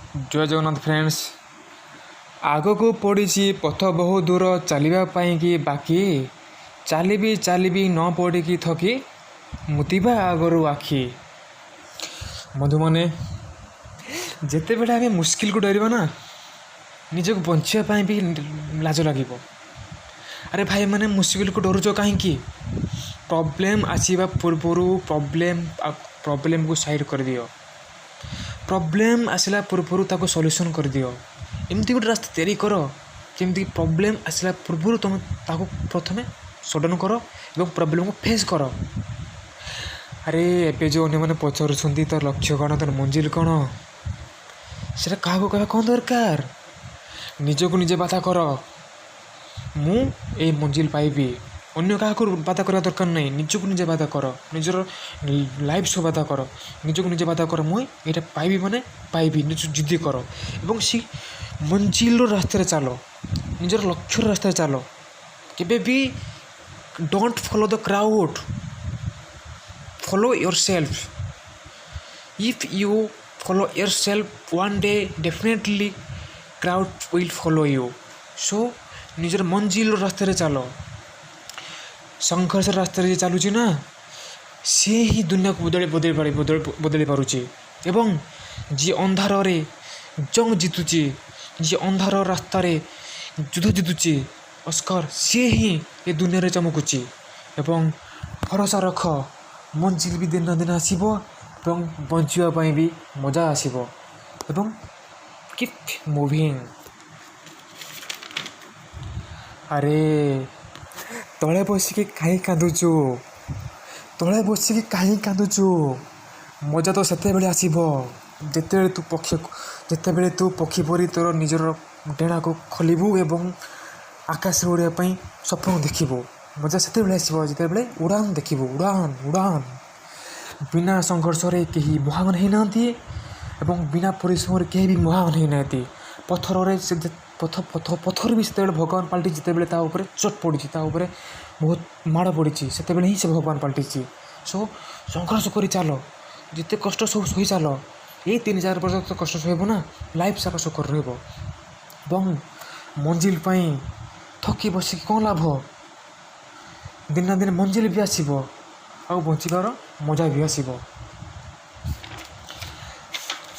ଜୟ Jagannath friends. ଆଗକୁ ପଡ଼ିଛି ପଥ ବହୁ ଦୂର ଚାଲିବା ପାଇଁକି ବାକି। ଚାଲିବି ଚାଲିବି ନ ପଡ଼ିକି ଥକି, ମୁତିବା ଆଗରୁ ଆଖି। ବନ୍ଧୁମାନେ, ଯେତେବେଳେ ଆମେ ମୁସ୍କିଲକୁ ଡରିବା ନା, ନିଜକୁ ବଞ୍ଚିବା ପାଇଁ ବି ଲାଜ ଲାଗିବ। ଆରେ ଭାଇମାନେ, ମୁସ୍କିଲକୁ ଡରୁଛ କାହିଁକି? ପ୍ରୋବ୍ଲେମ୍ ଆସିବା ପୂର୍ବରୁ ପ୍ରୋବ୍ଲେମ୍କୁ ସାଇଡ଼୍ କରିଦିଅ। ପ୍ରୋବ୍ଲେମ୍ ଆସିଲା ପୂର୍ବରୁ ତାକୁ ସଲ୍ୟୁସନ୍ କରିଦିଅ। ଏମିତି ଗୋଟେ ରାସ୍ତା ତିଆରି କର, ଯେମିତି ପ୍ରୋବ୍ଲେମ୍ ଆସିଲା ପୂର୍ବରୁ ତୁମେ ତାକୁ ପ୍ରଥମେ ସଡନ୍ କର ଏବଂ ପ୍ରୋବ୍ଲେମ୍କୁ ଫେସ୍ କର। ଆରେ, ଏବେ ଯେଉଁ ଅନ୍ୟମାନେ ପଚାରୁଛନ୍ତି, ତୋର ଲକ୍ଷ୍ୟ କ'ଣ, ତୋର ମଞ୍ଜିଲ କ'ଣ, ସେଇଟା କାହାକୁ କହିବା କ'ଣ ଦରକାର? ନିଜକୁ ନିଜେ ବାଧା କର, ମୁଁ ଏଇ ମଞ୍ଜିଲ ପାଇବି। ଅନ୍ୟ କାହାକୁ ବାଧା କରିବା ଦରକାର ନାହିଁ। ନିଜକୁ ନିଜେ ବାଧା କର, ନିଜର ଲାଇଫ୍ ସହ ବାଧା କର, ନିଜକୁ ନିଜେ ବାଧା କର, ମୁଁ ଏଇଟା ପାଇବି ମାନେ ପାଇବି। ନିଜ ଜିଦ୍ଦି କର ଏବଂ ସେ ମଞ୍ଜିଲର ରାସ୍ତାରେ ଚାଲ, ନିଜର ଲକ୍ଷ୍ୟର ରାସ୍ତାରେ ଚାଲ। କେବେ ବି don't follow the crowd, follow yourself. If you follow yourself, one day definitely crowd will follow you. So ନିଜର ମଞ୍ଜିଲର ରାସ୍ତାରେ ଚାଲ। ସଂଘର୍ଷ ରାସ୍ତାରେ ଯିଏ ଚାଲୁଛି ନା, ସିଏ ହିଁ ଦୁନିଆକୁ ବଦଳି ବଦଳି ପାରି ବଦଳି ବଦଳି ପାରୁଛି। ଏବଂ ଯିଏ ଅନ୍ଧାରରେ ଜଙ୍ଗ ଜିତୁଛି, ଯିଏ ଅନ୍ଧାର ରାସ୍ତାରେ ଯୁଦ୍ଧ ଜିତୁଛି, ଅସ୍କର, ସିଏ ହିଁ ଏ ଦୁନିଆରେ ଚମକୁଛି। ଏବଂ ଭରସା ରଖ, ମଞ୍ଜିଲ ବି ଦିନ ନା ଦିନ ଆସିବ ଏବଂ ବଞ୍ଚିବା ପାଇଁ ବି ମଜା ଆସିବ ଏବଂ କିପ୍ ମୁଭିଂ। ଆରେ, ତଳେ ବସିକି କାହିଁ କାନ୍ଦୁଛୁ? ତଳେ ବସିକି କାହିଁ କାନ୍ଦୁଛୁ? ମଜା ତ ସେତେବେଳେ ଆସିବ, ଯେତେବେଳେ ତୁ ପକ୍ଷୀ ପରି ତୋର ନିଜର ଡେଣାକୁ ଖୋଲିବୁ ଏବଂ ଆକାଶରେ ଉଡ଼ିବା ପାଇଁ ସ୍ୱପ୍ନ ଦେଖିବୁ। ମଜା ସେତେବେଳେ ଆସିବ, ଯେତେବେଳେ ଉଡ଼ାନ ଦେଖିବୁ, ଉଡ଼ାନ, ଉଡ଼ାନ। ବିନା ସଂଘର୍ଷରେ କେହି ମହାନ ହେଇନାହାନ୍ତି ଏବଂ ବିନା ପରିଶ୍ରମରେ କେହି ବି ମହାନ ହେଇନାହାନ୍ତି। ପଥରରେ ସେ ପଥର ବି ସେତେବେଳେ ଭଗବାନ ପାଲଟିଛି, ଯେତେବେଳେ ତା ଉପରେ ଚୋଟ ପଡ଼ିଛି, ତା ଉପରେ ବହୁତ ମାଡ଼ ପଡ଼ିଛି, ସେତେବେଳେ ହିଁ ସେ ଭଗବାନ ପାଲଟିଛି। ସୋ ସଂଘର୍ଷ କରି ଚାଲ, ଯେତେ କଷ୍ଟ ସବୁ ସହି ଚାଲ। ଏଇ 3-4 ବର୍ଷ ତ କଷ୍ଟ ସହିବ ନା, ଲାଇଫ୍ ସାରା ସୁଖ ରହିବ। ଏବଂ ମଞ୍ଜିଲ ପାଇଁ ଥକି ବସିକି କ'ଣ ଲାଭ? ଦିନେ ନା ଦିନେ ମଞ୍ଜିଲ ବି ଆସିବ ଆଉ ବଞ୍ଚିବାର ମଜା ବି ଆସିବ।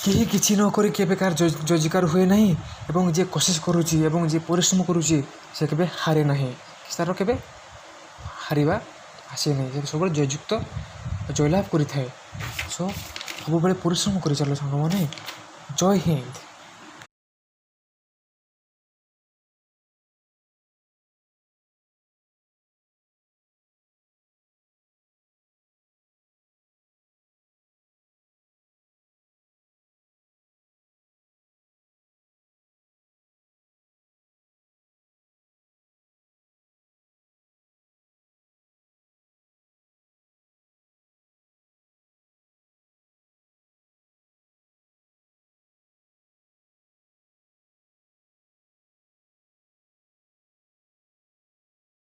କେହି କିଛି ନ କରି କେବେ କାହାର ଜୟଜୟକାର ହୁଏ ନାହିଁ ଏବଂ ଯିଏ କୋସିସ କରୁଛି ଏବଂ ଯିଏ ପରିଶ୍ରମ କରୁଛି, ସେ କେବେ ହାରେ ନାହିଁ। ତାର କେବେ ହାରିବା ଆସେ ନାହିଁ। ସେ ସବୁବେଳେ ଜୟଯୁକ୍ତ, ଜୟଲାଭ କରିଥାଏ। ସୋ ସବୁବେଳେ ପରିଶ୍ରମ କରି ଚାଲ ସାଙ୍ଗମାନେ। ଜୟ ହିନ୍ଦ।